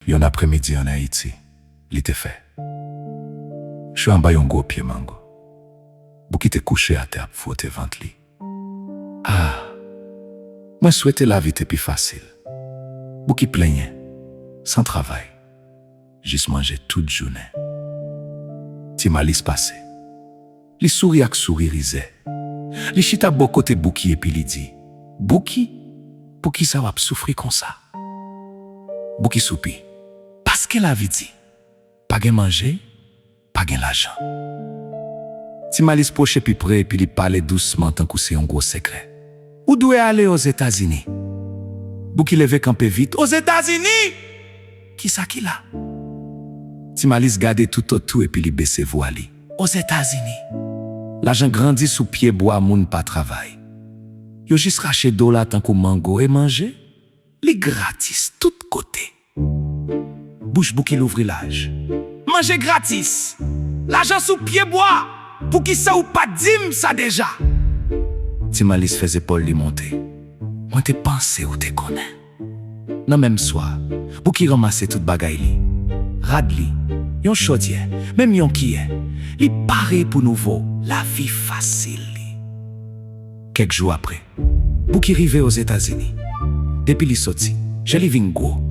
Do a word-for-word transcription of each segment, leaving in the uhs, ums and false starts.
Yon aprèmidi ann Ayiti, li te fè cho anba yon gwo pye mango. Bouki te kouche atè ap fwote vant li. Ah, mwen swete lavi te pi fasil. Bouki plenyen, san travay, jis manje tout jounen. Ti Malis pase. Li souri ak souri rizè. Li chita bò kote Bouki epi li di, "Bouki, poukisa w ap soufri konsa?" Bouki soupi. "Paske lavi di, pa gen manje, pa gen lajan." Ti Malis pwoche pi pre epi li pale dousman tankou se yon gwo sekrè. "Ou dwe ale Ozetazini." Bouki leve kanpe vit. "Ozetazini? Kisa ki la?" Ti Malis gade toutotou epi li bese vwa li. "Ozetazini, lajan grandi sou pye bwa moun pa travay. Yo jis rache dola tankou mango e manje. Li gratis tout kote." Bouch Bouki louvri laj. "Manje gratis! Lajan sou pye bwa! Poukisa ou pa t di m sa deja?" Ti Malis fè zepòl li monte. "Mwen te panse ou te konnen." Nan menm swa, Bouki ranmase tout bagay li. Rad li, yon chodyè, menm yon kiyè. Li pare pou nouvo lavi fasil li. Kèk jou apre, Bouki rive Ozetazini. Depi li soti, je li vin gwo.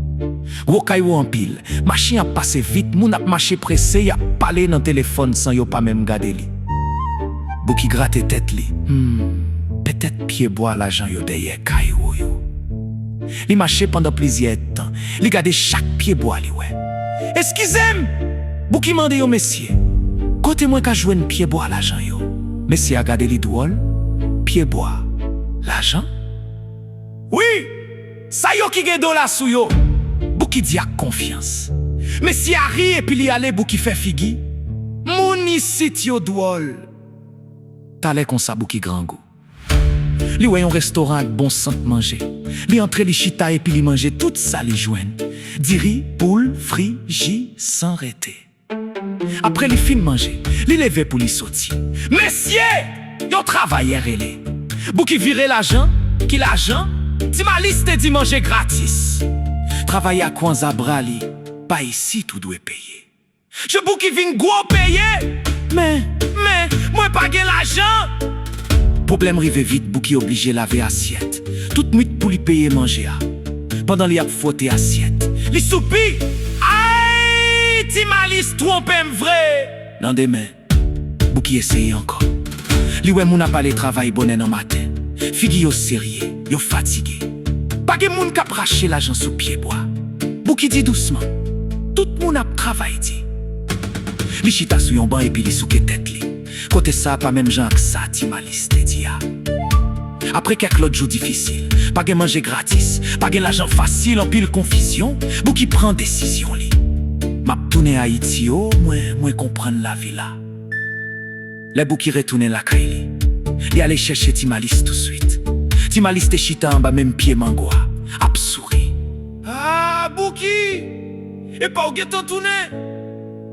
Gwo kay yo anpil, machin ap pase vit, moun ap mache prese, y ap pale nan telefòn san yo pa menm gade li. Bouki grate tèt li. Hmm, petèt pye bwa lajan yo dèyè kay yo. Li mache pandan plizyè èdtan. Li gade chak pye bwa li wè. "Eskize m!" Bouki mande yon mesye, "Kote mwen ka jwenn pye bwa lajan yo?" Mesye a gade li dwòl. "Pye bwa lajan?" "Wi, sa yo ki gen dola sou yo," Bouki di ak konfyans. Mesye a ri epi li ale. Bouki fè figi. Moun isit yo dwòl. Talè konsa Bouki grangou. Li wè yon restoran ak bon sant manje. Li antre, li chita epi li manje tout sa li jwenn. Diri, poul, fri, ji, san rete. Apre li fin manje, li leve pou li soti. "Mesye!" yon travayè rele. Bouki vire lajan. "Ki lajan?" "Ti Malis te di manje gratis." Travayè a kwanza bra li. "Pa isit ou dwe peye." Je Bouki vin gwo peye. "Men, men, mwen pa gen lajan." Pwoblèm rive vit, Bouki oblije lave asyèt. Tout nwit pou li peye manje a. Pandan li ap fwote asyèt, li soupi. "Ay, Ti Malis twonpe m vre!" Nan demen, Bouki eseye ankò. Li wè moun ap ale travay bonè nan maten. Figi yo serye, yo fatige. "Pa gen moun k ap rache lajan sou pye bwa," Bouki di dousman. "Tout moun ap travay di." Li chita sou yon ban epi li souke tèt li. Kote sa a pa menm jan ak sa Ti Malis te di a. Apre kèk lòt jou difisil, pa gen manje gratis, pa gen lajan fasil, anpil konfizyon, Bouki pran desizyon li. "M ap tounen Ayiti o, mwen, mwen konprann lavi la." Lè Bouki retounen lakay li, li ale chèche Ti Malis touswit. Ti Malis te chita anba menm pye mango a, ap souri. "Ah, Bouki! Epa w gentan tounen?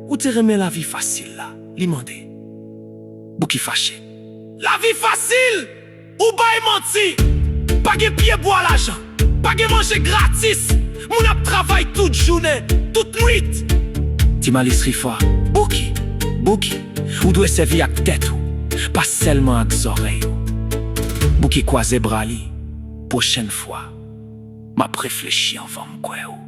Ou te renmen lavi fasil la?" li mande. Bouki fache. "Lavi fasil? Ou bay manti! Pa gen pye bwa lajan, pa gen manje gratis, moun ap travay tout jounen, tout nwit." Ti Malis ri fò. "Bouki, Bouki, ou dwe sèvi ak tèt ou, pa sèlman ak zòrèy ou." Bouki kwaze bra li. "Pwochèn fwa, m ap reflechi anvan m kwè ou."